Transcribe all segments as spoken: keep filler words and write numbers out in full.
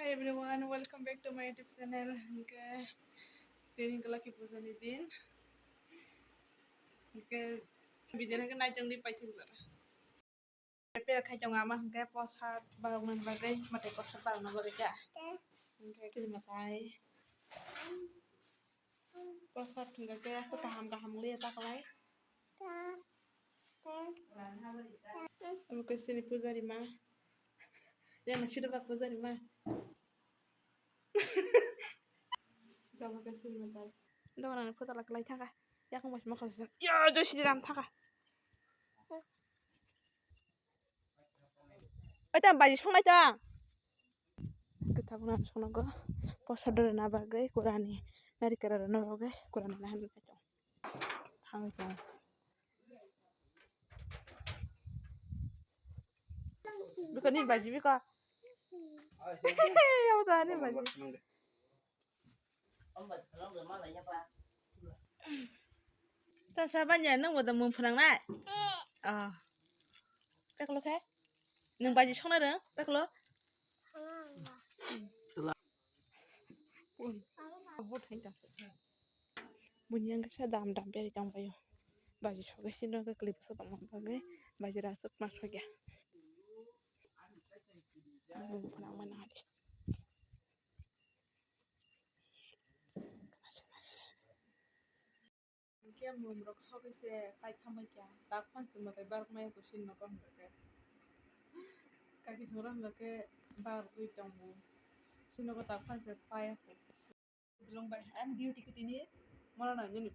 Hi everyone, welcome back to my YouTube channel. Hingke tini hingke Lakhi puja ni din. Hingke video hingke naichong di paithak jora. Prepare khai tongo ama hingke posat baroknani bagwi, mwtai posat barokna bagwi kha. Hingke kiri mwtai. Posat hingke aswk kaham kaham wngya ta kwlai. Omo khe chini pujari ma. Yang sini ba pujari ma. Omo khe chini ma tai. Dogan ni photo la kwlai thangkha. Yakung bai mokol sijak. Yo, Jai Shri Ram thangkha. Oi, tang baji songnai tang. Kwthapna songnago. Posa dore na bagwi kurani. Nari kara rwna bagwi kurani nahan bai tong. Thangwi tong. Biko ni baji biko. Yabo ta ni baji. Ta sa banya nang wada mung phunang nai. Ah. Peklo khe. Nang baji songna rang peklo. Ui. Abo thai ta. Bunyang khe sa dam dam beri tang bayo. Baji soge sino ke klip sa tong bagwi. Baji ra sok ma sogya. Mung phunang mana hadi. Hingke mum rok sogwi se paitham bai kha, tak phan chwng mwtai barok maya bo sini nogo hwnba khe. Kaki songra hwnba khe barogwi tongo, sini nogo tak phan se paya kho. Dulung bai ang duty khe tini mora nang nini.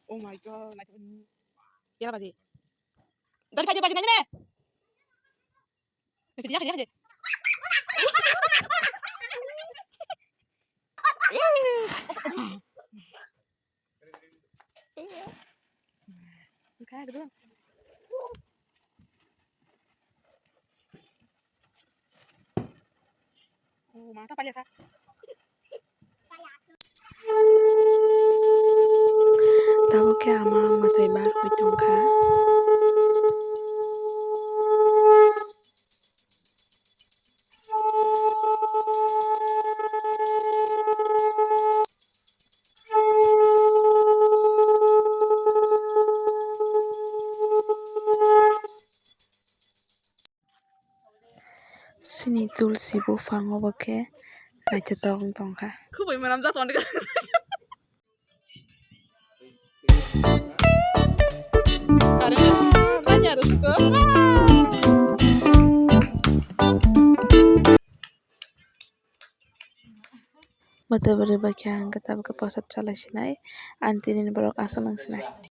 Oh my god, naitugwi. Pera baji? Dari phaidi baji nai ne? Phaidi, phaidi, phaidi. Kaya gitu. Oh, mata palia sa. Tabuk khe ama mwtai barwi tongkha. Chini tulsi buphango bo khe naithotok wng tongkha. Khubui mwnam jak tongdi. Mwtai bwrwi bai khe ang khe tabuk khe posat chalai sinai, ani tini borok aswk nang sinai.